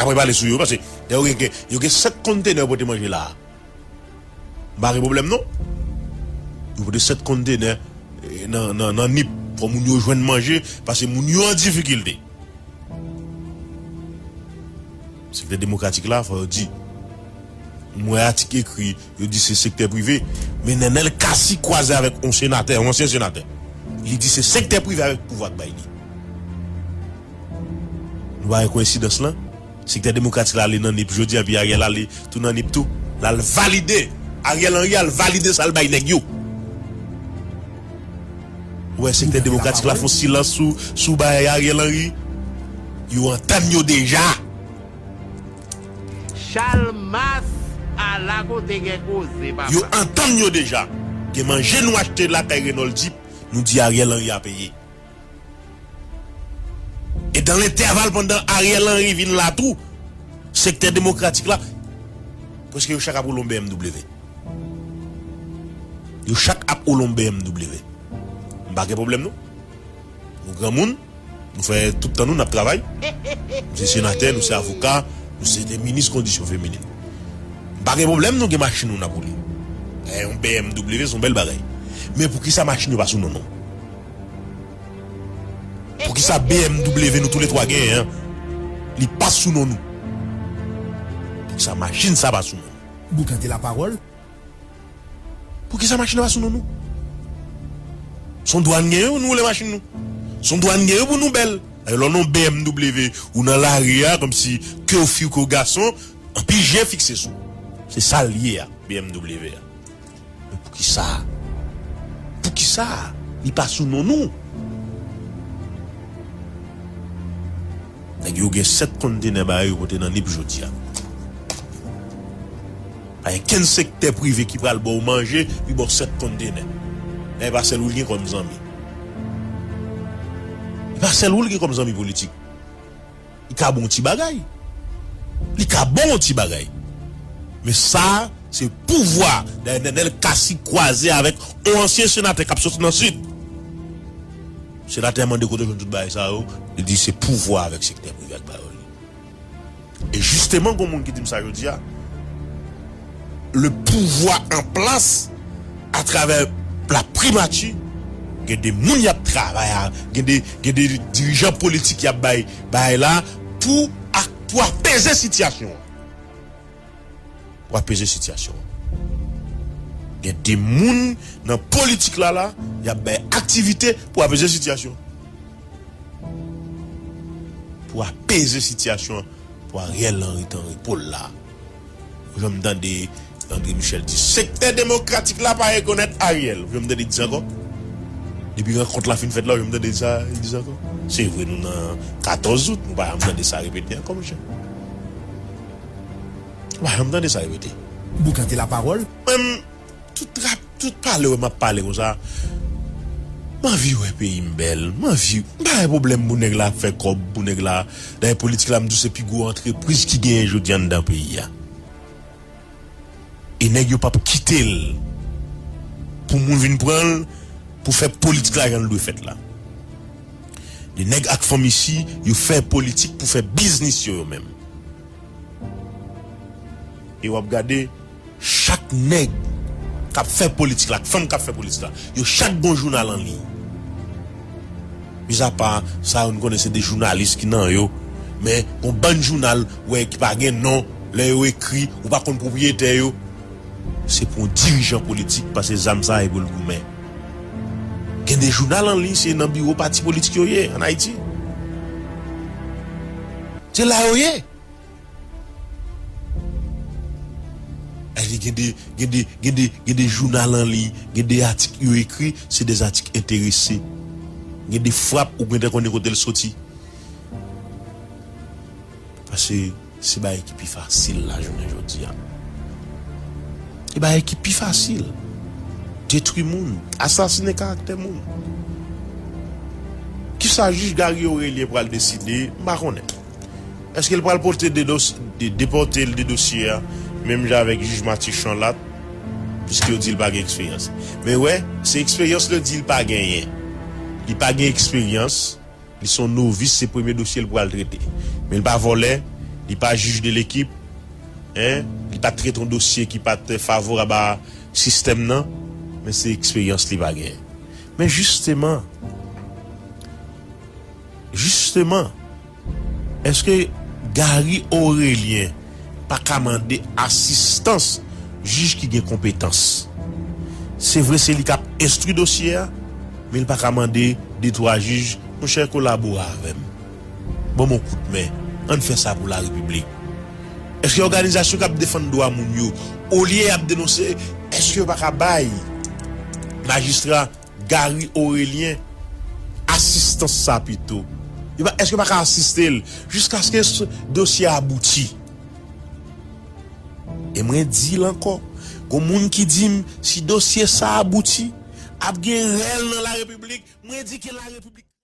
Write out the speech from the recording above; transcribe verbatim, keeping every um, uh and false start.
apre pale sou yo, paske yo gen, yo gen sèt kontenè pou te manje la a. M pa gen pwoblèm non. Yo pote sèt kontenè, eh, nan, nan, nan Nip. Fò moun yo jwenn manje, paske moun yo an difikilte. Sektè demokratik la, fò yo di. M wè atik ekri, yo di se sektè prive. Men Nenel Cassy kwaze avèk yon senatè, yon ansyen senatè. Li di se sektè prive avèk pouvwa k bay li. Nou pa wè koyensidans lan? Sektè demokratik la ale nan Nip jodi a, epi Ariel ale tou nan Nip tou. L al valide. Ariel Henry al valide sa l bay nèg yo. Ou wè sektè demokratik la fè silans sou, sou bagay Ariel Henry. Yo antann yo deja. Chalmas ala kote gen koze, papa. Yo antann yo deja. Gen manje nou achte lakay Renold Deep, nou di Ariel Henry a peye. E dan lentèval pandan Ariel Henry vin la tou, sektè demokratik la, prèske yo chak ap woule yon B M W. Yo chak ap woule yon B M W. M pa gen pwoblèm non. Nou granmoun, nou fè tout tan nou n ap travay. Nou se senatè, nou se avoka, nou se de minis kondisyon feminin. M pa gen pwoblèm nou gen machin nou n ap woule. Yon B M W se yon bèl bagay. Men poukisa machin yo pa sou non nou? Poukisa B M W nou toulètwa genyen an, li pa sou non nou? Poukisa machin sa pa sou non nou? Boukante lapawòl. Poukisa machin nan pa sou non nou? Se yon dwa n genyen wi, nou woule machin nou. Se yon dwa n genyen pou nou bèl. Lè w nan B M W, ou nan lari a, kòmsi ke w fi ke w gason, anpil je fikse sou. Se sa l ye a, B M W a. Men poukisa? Poukisa li pa sou non nou? Nèg yo gen sèt kontenè ba yo pote nan Nip jodi a. Pa gen kenn sektè prive ki pral ba w manje, li ba w sèt kontenè. Dayè pa sèl ou l gen kòm zanmi. Li pa sèl ou l gen kòm zanmi politik. Li ka bon ti bagay. Li ka bon ti bagay. Men sa, se pouvwa. Dayè Nenel Cassy kwaze avèk yon ansyen senatè k ap soti nan Sid. Senatè a mande kote w jwenn tout bagay sa yo. Li di se pouvwa avèk sektè prive ak ba yo li. E jisteman, gon moun ki di m sa jodi a. Le pouvoir en place, atravè la primati, gen de moun y ap travay a, gen de, gen de dirijan politik y ap bay, bay la pou, ak, pou apeze sitiyasyon an. Pou apeze sitiyasyon an. Gen de moun nan politik la la, y ap bay aktivite pou apeze sitiyasyon. Pou apeze sitiyasyon an, pou Ariel Henry t an repo l la. Ou janm tande André Michel di sektè demokratik la pa rekonèt Ariel. Ou janm tande di sa ankò? Depi rankont la fin fèt la, ou janm tande sa, di sa ankò? Se vre nou nan katòz out, nou pa janm tande sa repete ankò, monchè. Ou pa janm tande sa repete. Boukante lapawòl. Menm tout rap, tout pale wè m ap pale konsa. M anvi wè peyi m bèl. M anvi, m pa gen pwoblèm pou nèg la fè kòb, pou nèg la. Dayè politik la, m di w se pi gwo antrepriz ki genyen jodi a anndan peyi a. E nèg yo p ap kite l pou moun vin pran l pou fè politik la jan l dwe fèt la. De nèg ak fanm isi, yo fè politik pou fè biznis yo, yo menm. E w ap gade, chak nèg k ap fè politik la, ak fanm k ap fè politik la, yo chak gon jounal an liy. Mizapa sa yo, n konnen se de jounalis ki nan yo, men gon bann jounal, w wè, ki pa gen non, lè yo ekri, ou pa konn pwopriyetè yo. Se pou yon dirijan politik pase zam sa a e pou l goumen. Gen de jounal an liy, se nan biwo pati politik yo ye, ann Ayiti. Se la yo ye. Èske gen de, gen de, gen de, gen de jounal an liy, gen de atik yo ekri, se de atik enterese. Gen de frap ou gentan konnen kote l soti. Paske se bagay ki pi fasil la jounen jodi a. Se bagay ki pi fasil. Detwi moun, asasinen karaktè moun. Kisa jij Garry Orélien pral deside, m pa konnen. Èske l pral pote de dos-, de, depòte l de dosye a, menm jan avèk jij Mathieu Chanlat, piske yo di l pa gen eksperyans? Men wè, se eksperyans l di l pa genyen. Li pa gen eksperyans, li se yon novis, se premye dosye l pral trete. Men l pa vòlè, Li pa jij de lekip, en, li pa t trete yon dosye ki pa t favorab a sistèm nan, men se eksperyans li pa genyen. Men jisteman, jisteman, èske Gary Orélien pa ka mande asistans jij ki gen konpetans? Se vre, se li k ap enstwi dosye a, men li pa ka mande de twa jij, monchè, kolabore avè m. Ban m yon kout men. Ann fè sa pou larepiblik. Èske òganizasyon k ap defann dwa moun yo, olye y ap denonse, èske yo pa ka bay majistra Gary Orélien asistans sa pito? Yo pa, èske yo pa ka asiste l jiskaske s-, dosye a abouti? E mwen di l ankò, gon moun ki di m si dosye sa abouti, ap gen rèl nan larepiblik. Mwen di ke larepiblik